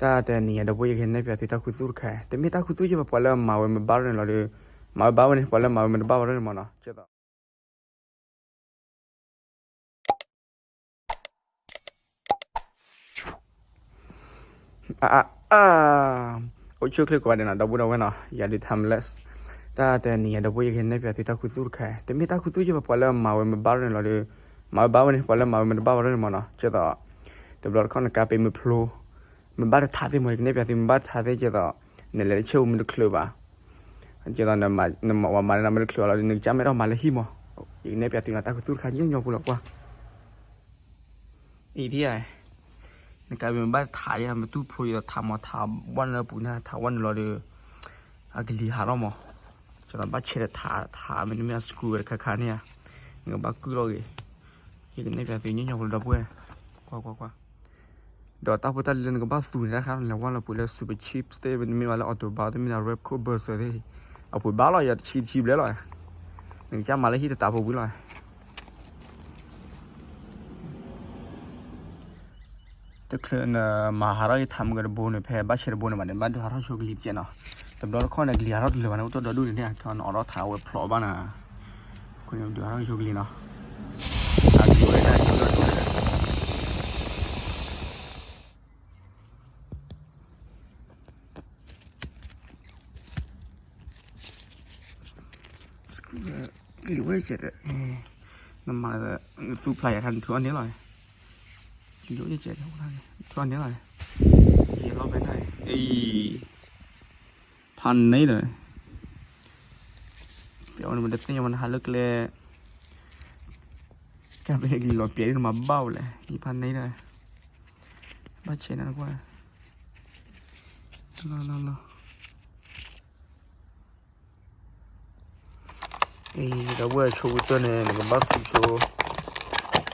တၢ်တနံၤအံၤ ဒီပုၢ်ဝဲၢ် ယကနဲၣ်ပၠးသုတၢ်ခူသူၣ်တခါ, တမ့ၢ်တၢ်ခူသူၣ်ယဲဘၣ်, ပှၤလၢအမၤဝဲမ့ၢ်ဘၣ်ထီၣ်န့ၣ်လီၤဒီး, မၤဝဲဘၣ်ဝဲန့ၣ် ပှၤလၢမၤဝဲမ့ၢ်တဘၣ်ဘၣ်ထီၣ်န့ၣ်မ့ၢ်နီၤ, ကဲသိး အါအါအါ, အိၣ်ဆူၣ်ချ့ကိးဂၤဒဲးနီၤ ဒီပုၢ်ဒီဝဲၢ်နီၤ, ယၤဒုး Timeless, တၢ်တနံၤအံၤ ဒီပုၢ်ဝဲၢ် ယကနဲၣ်ပၠးသုတၢ်ခူသူၣ်တခါ, တမ့ၢ်တၢ်ခူသူၣ်ယဲဘၣ်, ပှၤလၢအမၤဝဲမ့ၢ်ဘၣ်ထီၣ်န့ၣ်လီၤဒီး, မၤဝဲဘၣ်ဝဲန့ၣ် ပှၤလၢမၤဝဲမ့ၢ်တဘၣ်ဘၣ်ထီၣ်န့ၣ်မ့ၢ်နီၤ, ကဲသိး တဘျီတခီၣ်နကါပ့ၤမ့ၢ်ဖျိ မ့ၢ်ဘၣ်တထးသ့ၣ်မး ယကနဲၣ်ပၠးသု မ့ၢ်ဘၣ်တထးသ့ၣ် ကဲသိး နလဲၤတဆၢပူၤမ့ၢ်တချုးဘၣ်, ကဲသိး နမၤဝဲမၤန့ၣ် မ့ၢ်တချုးလီၤဒီး နကစၢ်မ့ၢ်အဲၣ်ဒိးမၤလၢဟံၣ်မး, ယကနဲၣ်ပၠးသုနီၤ တၢ်ခူသူၣ်တခါညီညီဖိလီၤကွၢ် အံၤဒ်ဧါ, နကါပ့ၤမ့ၢ်ဘၣ်တထးယါ မ့ၢ်တူၢ်ဖျိ ယသိးထးမး ထးဝဲန့ၣ်လၢပူၤန့ၣ် ထးဝဲန့ၣ်လီၤဒီး အကလံၤဟးထီၣ်မး, ကဲသိးဘၣ်ဆဲးဒီးထး ထးမ့တမ့ၢ်အ screw ဝဲတခါခါန့ၣ်ဧါ, နကဘၣ်ကုၢ်ထီၣ်ဂ့ၤ, ယကနဲၣ်ပၠးသုညီညီဖိလီၤဒီပုၢ်ဝဲၢ်, ကွၢ်ကွၢ်ကွၢ် ဒီးတၢ်ဖိတၢ်လံၤလၢနကဘၣ်သူန့ၣ် တၢ်ခါန့ၣ် လဲၤဝဲလီၤပှ့ၤလၢ Super Cheap State မ့တမ့ၢ်ဘၣ်လၢ Autobahn တမ့ၢ်လၢ Repco Bus သ့ၣ်, အပှ့ၤဘၣ်လီၤ ယတဆံတဆံဘျဲၣ်လီၤ, နကစၢ်မၤလၢဟံၣ်တတးဖိဝံၤလီၤ တချုးနမၤဟးထီၣ်ယထးမုၢ်ကတဘိန့ၣ် ဖဲဘၣ်ဆဲးတဘိန့ၣ်ဘၣ်န့ၣ် ဘၣ်ဒုးဟးထီၣ်ဆိကလံၤတကဲးနီၤ, တဘျီတခီၣ်န့ၣ် ကလံၤဟးထီၣ်တလၢာ်ဘၣ်န့ၣ် အိၣ်တ့ၢ်ဒီဒူၣ်န့ၣ်န့ၣ် ခဲအံၤနအိးထီၣ်ထးဝဲဖျိးဘၣ်နၤ, အဃိန့ၣ် ဒုးဟးထီၣ်ဆိကလံၤနီၤ, အဒုးဝဲဒၣ် ကလံၤဝဲကဲးဒီး, နမၤဒီး နသူဖျါယၤခါ နထုးအီၣ်န့ၣ်လီၤ, ကလံၤဝဲကဲးဒီး နထုးအီၣ်န့ၣ်လီၤ, ယလီၤဖဲန့ၣ်, အံၤ, ဖးန့ၣ်ဒီး, ပျဲဝဲနမ့ၢ်တသ့ၣ်ညါမး နဟးလၢကျဲ, ကၢ်ဖဲကလံၤလီၤပျဲးဒ်နမၤဘၣ်ဝဲလဲၣ်, ယဖးန့ၣ်ဒီး, ဘၣ်ဆဲးနကွၢ်, လီၤလီၤလီၤ အံၤ ဒီပုၢ်ဝဲၢ် ဆိကတၢၢ်န့ၣ် နကဘၣ်သူဆိ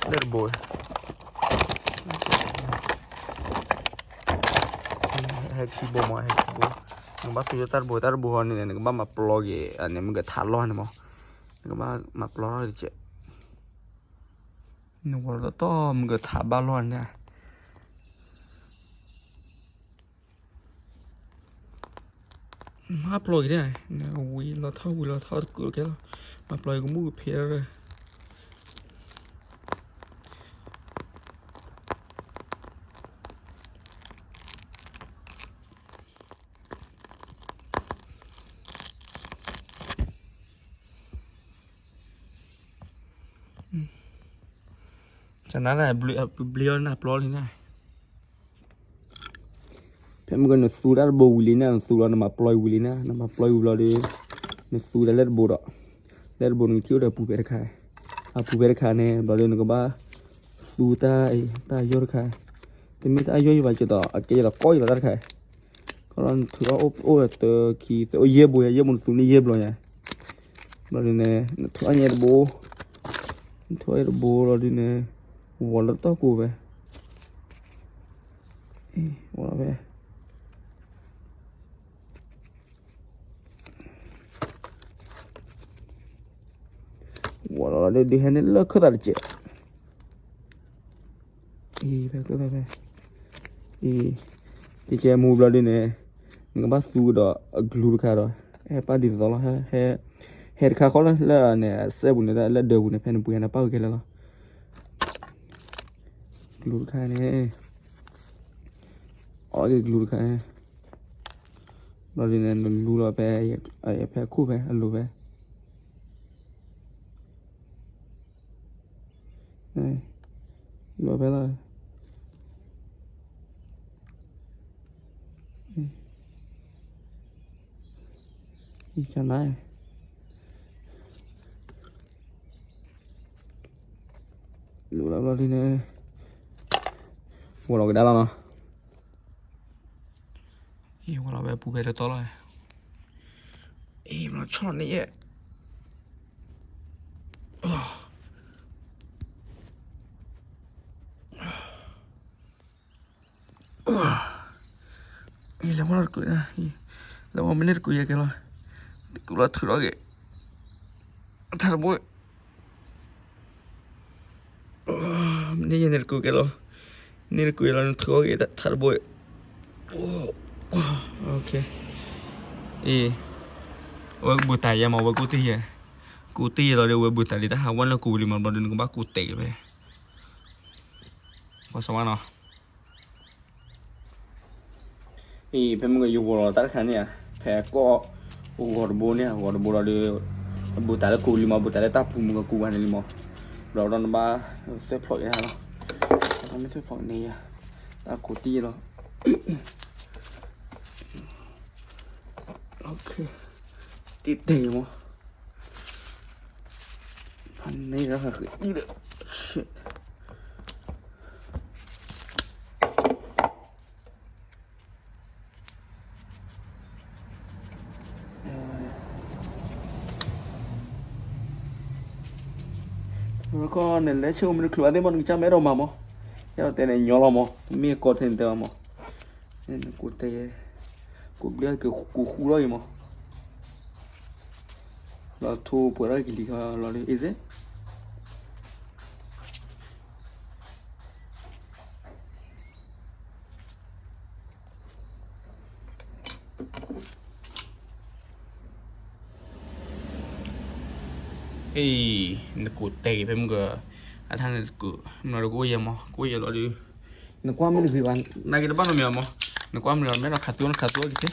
လၢတဘိ, ဟဲခံဘိမး ဟဲခံဘိ, နကဘၣ်သူဆိတၢ်တဘိ တၢ်တဘိဃီန့ၣ် နကဘၣ်မၤပျီက့ၤ အန့ၣ် မုၢ်ကထးလီၢ်န့ၣ်မး, နကဘၣ်မၤပျီထီၣ်တကဲး, နဝီၤလီၤတီၢ် မုၢ်ကထးဘၣ်လီၢ်န့ၣ် မၤပျီက့ၤဒၣ်, ဝံၤလီၤထီၣ်ဝံၤလီၤထီၣ်တကူာ်ကဲလီၤ, မၤပျီက့ၤကမူၣ်ကဖံးဒၣ်, ကနၣ် ဘျ့အီၤနၢ်ပျီလံန့ၣ် ဖဲမ့ၢ်ကနသူတၢ်တဘိဝံၤလံန့ၣ် နသူလီၤ နမၤပျီဝံၤလံန့ၣ် နမၤပျီဝံၤဘျီဒီး နသူတၢ်လၢတဘိဒီး လၢတဘိန့ၣ် နကထံၣ်အိၣ်ဒီးပူၤဖဲတခါ, အပူၤဖဲတခါန့ၣ် ဘျီဒီးနကဘၣ်သူတၢ်အံၤ တၢ်ယီၢ်တခါ, တမ့ၢ်တၢ်ယီၢ်ယံၤဘၣ်က့ၤဒီး အကဲဒီးကီၢ်ယံၤလီၤတၢ်တခါ, ခီလီၤနထုးထီၣ်အိၣ်အိၣ်ဒီးတခံ သၢအိၣ်ယဲၢ်ဘိယဲၢ်ဘိ နသူန့ၢ်ယဲၢ်ဘျီညါ, ဘျီဒုန့ၣ် နထုးအီၣ်ညဲတဘိ, နထုးအီၣ်ညဲတဘိလီၤဒုန့ၣ် ဝီၤလၢတၢ်ကိးဖဲ ဝီၤလီၤဖဲ ဝီၤလီၤလီၤဒုး ဒုးဟဲန့ၣ်လၢခၢၣ်သးတကဲး, အံၤ ဖဲခၢၣ်သးဖဲ အံၤ ကဲကဲမူဘျီဒုန့ၣ် နကဘၣ်သူကဒီးအကလူးတခါဒီး ဟဲပာ်ဒ်သိးလီၤ, ဟဲတခါဃီလၢလၢန့ၣ် အစဲပူၤန့ၣ် လၢဒၢးပူၤန့ၣ် ဖဲနပှ့ၤန့ၣ် ပာ်ဝဲခဲလၢာ်လီၤ. ကလူးတခါန့ၣ် အီၣ်က့ၤကလူးတခါန့ၣ် ဘျီဒုန့ၣ် နလူလီၤဖဲ ဖဲခိၣ်ဖဲအလိၤဖဲ လူဖဲလီၤ ကနၣ် လူလီၤဘျီဒုန့ၣ် ဝီၤလီၤကဒါလီၤနီၤ. အံၤ ဝီၤလီၤဝဲပူၤဖဲတတီလီၤ. အံၤ ဘျီဆီၣ်လီၤန့ၣ်ယဲၢ်. အံၤ လဲၤဝီၤလီၤတကူာ်, လဲၤဝီၤမ့ၢ်န့ၢ်တကူာ်ယဲၢ်ကဲလီၤ. တကူာ်လီၤထုးထီၣ်က့ၤ ထးတဘိ မ့ၢ်န့ၢ်ယဲၢ်န့ၣ်တကူာ်ကဲလီၤ. န့ၢ်တကူာ်ယဲၢ်လီၤ နထုးထီၣ်က့ၤထးတဘိ. အ့ အဝဲကဘူးတၢ်ယဲမး ဝဲကူတ့ၢ်ယဲ, ကူတ့ၢ်ယဲလီၤဒီး ဝဲဘူးတၢ်လံတၢ်ဟးဝဲလၢကူဝံၤလံမး ဘျီဒီး နကဘၣ်ကူတဲာ်က့ၤဖဲ ပှၤစီၤဝါနီၤ. အ့ ဖဲမုၢ်ကယိၤပီၤလီၤတၢ်တခါန့ၣ်ဧါ, ဖဲကီၢ် ဂီၤတဘိန့ၣ် ဂီၤတဘိလီၤဒီး ဘူးတၢ်လၢကူဝံၤလံမး ဘူးတၢ်လၢတၢ်ပူၤမုၢ်ကကူဝဲန့ၣ်လံမး, ဘျီဒီးနဘၣ် သၢဖျိးယဲလီၤ, မ့ၢ်သၢဖျိးန့ၣ်ယဲ, တၢ်ကူတ့ၢ်ယဲလီၤ. တ့ၢ်တဲာ်မး, ဖးန့ၣ်ဒီးဃးဃ့အံၤဒီး ခီနလဲၤဆ့ၣ်အိၣ်မ့ၢ်တချုးဘၣ်သ့ၣ်မး နကစၢ်မ့ၢ်အဲၣ်ဒိးမၤမး, ယအဲၣ်ဒိးတဲန့ၣ်ညီလီၤမး, မ့ၢ်ကီထဲန့ၣ်တဲဘၣ်မး, နကူတဲာ်ယဲ, ကူဘျၢကကူဃူလီၤအံၤမး, လီၤထိပှဲၤထီၣ်ကလံၤခီလီၤဒုး အ့စ့ အ့ နကူတဲာ်က့ၤဖဲမုၢ်က, အထါန့ၣ်ကူ, မ့ၢ်ဒီးကအိၣ်ယဲမး ကအိၣ်ယဲလီၤဒုး, နကွၢ်မ့ၢ်တဂ့ၤဘၣ် နာ်က့တဘၣ်နီတမံၤဘၣ်မး, နကွၢ်မ့ၢ်ဒီး မ့ၢ်ဒီးခးသူနခးသူက့ၤသ့, ခးသူ,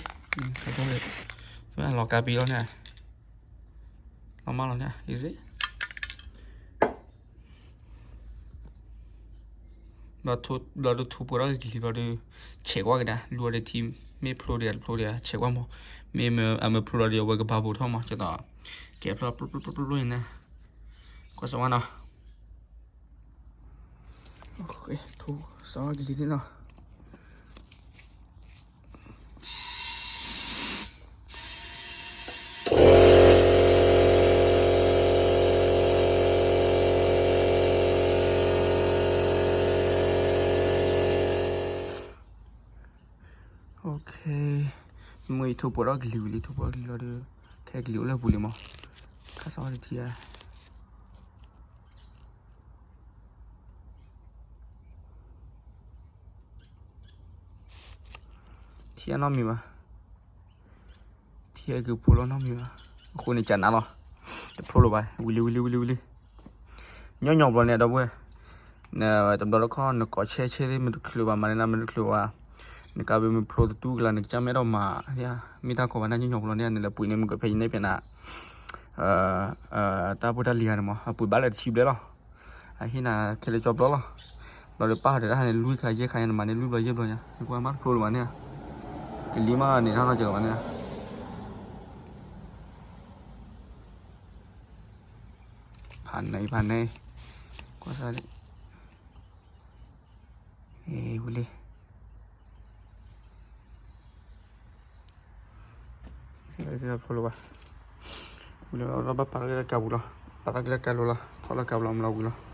လီၤကါပံလီၤန့ၣ်, လီၤမၢ်လီၤန့ၣ် အ့စ့ ဘျီဒုးထူပှဲၤထီၣ်ကလံၤဘျီဒုး, ဆဲးကွၢ်ကဒါ လူၤအီၤဒီးထံ, မ့ၢ်ဖျိဒံးတဖျိဒံး ဆဲးကွၢ်မး, မ့ၢ်အမ့ၢ်ဖျိလီၤဒီး အဝဲကဘၣ်ဘိးထီၣ်မး ကဲသိး, ကဲဖျိပျိပျိပျိပျိန့ၣ်, ကွၢ်စးဝါနီၤ, ထူစးဝါကလံၤသ့ၣ်နီၤ. Okay, မ့ၢ်ယထူပှဲၤထီၣ်ကလံၤဝံၤလံ ထူပှဲၤထီၣ်ကလံၤလီၤဒီး, ခဲကလံၤအိၣ်လၢပူၤလံမး, ခါစးဝါတထံဧါ. ထံအနီတမံၤဘၣ်, ထံအကဖျိလီၤနီတမံၤဘၣ်, အဃိန့ၣ်ကနၤလီၤ, တဖျိလၢၤဘၣ်, ဝံၤလံ ဝံၤလံ ဝံၤလံ ဝံၤလံ. ညီညီဘျီန့ၣ် ဒီပုၢ်ဝဲၢ်, တဘျီတခီၣ် နကိးဆဲးဆဲးသ့ၣ် မ့ၢ်တချုးဘၣ် မၤန့ၢ်နၤ မ့ၢ်တချုးဘၣ်, နကါဘ့ၣ်မ့ၢ်ဖျိတတူၢ်ကလာ် နကစၢ်မ့ၢ်အဲၣ်ဒိးမၤ, မ့ၢ်တၢ်ကီဘၣ်န့ၣ် ညီညီဘျီန့ၣ် နလဲၤပှ့ၤန့ၢ်မုၢ်ကဖဲယန့ၣ်ဖဲနၤ, တၢ်ဖိတၢ်လံၤဂၤန့ၣ်မး အပှ့ၤဘၣ်လၢတဆံဘျဲၣ်လီၤ. အဟ့ၣ်နၤခဲလၢာ်ကၠီဘျီလီၤ. ဘျီဒီးပၢ်ဟီဒီးတၢ်ဟးန့ၣ် လွံၢ်ခါယဲၢ်ခါညါ နမၤန့ၢ်လွံၢ်ဘျီယဲၢ်ဘျီညါ နကွၢ်မးတဖျိလၢၤဘၣ်န့ၣ်ဧါ. ကလံၤမးန့ၣ် တၢ်နီတစဲးလီၤဘၣ်န့ၣ်ဧါ. ဖးန့ၢ် ဖးန့ၢ်, ကွၢ်စၢ်လံ, ဝံၤလံ. စံးစံးဖျိလၢၤဘၣ်, ဝံၤလၢဘၣ်ပာ်လၢကါပူၤလီၤ, ပာ်လၢကါလိၤလီၤ, ထီၣ်လၢကါပူၤလီၤ မၤလီၤဝံၤလီၤ.